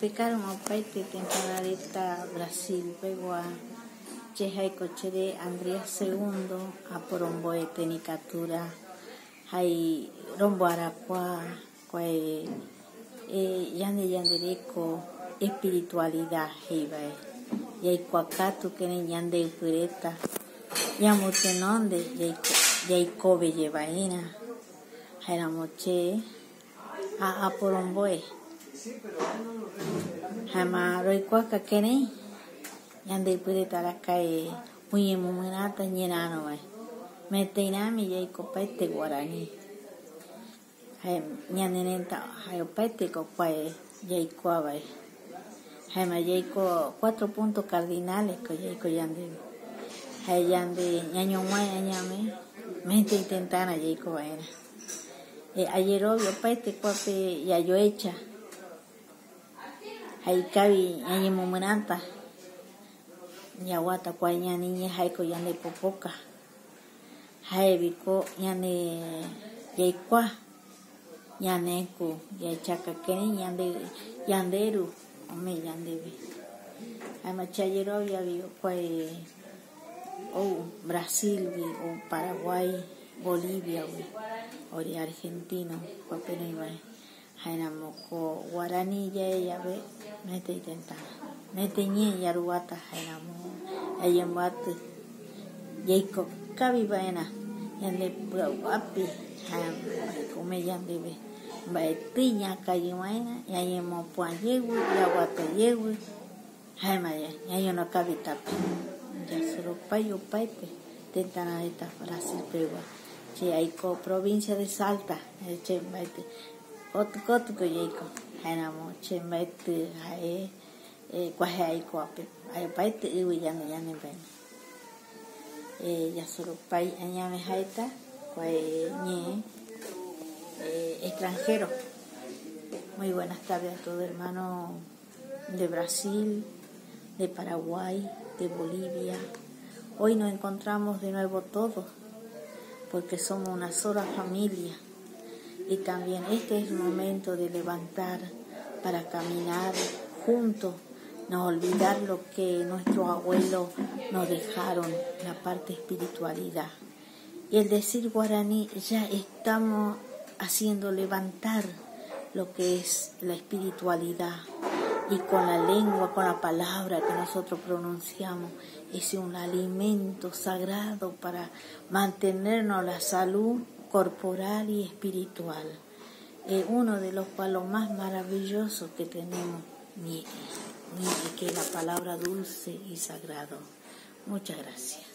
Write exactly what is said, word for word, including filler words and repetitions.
Sekaruma opaete tëtärä reta Brasil pegua, che jaeko chere Andrea Segundo, aporomboe tecnicatura, jai romboarakua kuae, eh, yande yandereko espiritualidad jeivae. Yaikuakatu kërái ñande ypy reta ñamotenonde yaiko-, yaikove ye vaerã. Jaeramo che a-, aporomboe. Jaema roikuaaka kërái ñande ypy reta arakae oñemomirata ñeräro vae. Metei rami yaiko opaete guarani. Jae ñanerëta jae opaeteko kuae yaikua vae. Jaema yaiko cuatro puntos cardinales ko yaiko yandeve. Jae yande ñañomoai añave metei tëtärä yaiko vaerã. Eh, ayerovia opaete kuape yayoecha. Jae ikavi ñañemomirata, yaguata kua ñane iñee jaeko yande popoka. Jaeviko ñande yaikua, ñaneku, yaechaka kërái ñande, yanderu ome yandeve. Jaema che ayeroviavi kuae ou Brasilgui, ou Paraguay, Boliviagui, ore argentino, kuape oï vae. Jaeramoko guarani yae yave, metei tëtärä, metei ñee yaruata, jaeramo yayemboatɨ yaiko kavi vaerã yande pyauguapi, jaeramo ome yandeve mbaetɨi ñakayɨ vaerã, ñañemopu'ã yegui, yaguata yegui. Jaema ya-, ñañono kavi tape. Yasoropai opaete tëtärä reta Brasil pegua. Che aiko provincia de Salta, eh, che mbaetɨ kotɨ kotɨko yaiko. Jaeramo che mbaetɨ jae, eh, kua jae aikoape. Jae opaete ɨvɨ yande ñanembɨ. Eh, yasoropai añave jaeta kuae ñee, eh, extranjero. Muy buenas tardes a todo hermano de Brasil, de Paraguay, de Bolivia. Hoy nos encontramos de nuevo todos, porque somos una sola familia. Y también este es el momento de levantar para caminar juntos, no olvidar lo que nuestros abuelos nos dejaron, la parte espiritualidad. Y el decir guaraní ya estamos haciendo levantar lo que es la espiritualidad. Y con la lengua, con la palabra que nosotros pronunciamos, es un alimento sagrado para mantenernos la salud corporal y espiritual. Es uno de los palos más maravillosos que tenemos, ñe'e, ñe'e, que es la palabra dulce y sagrado. Muchas gracias.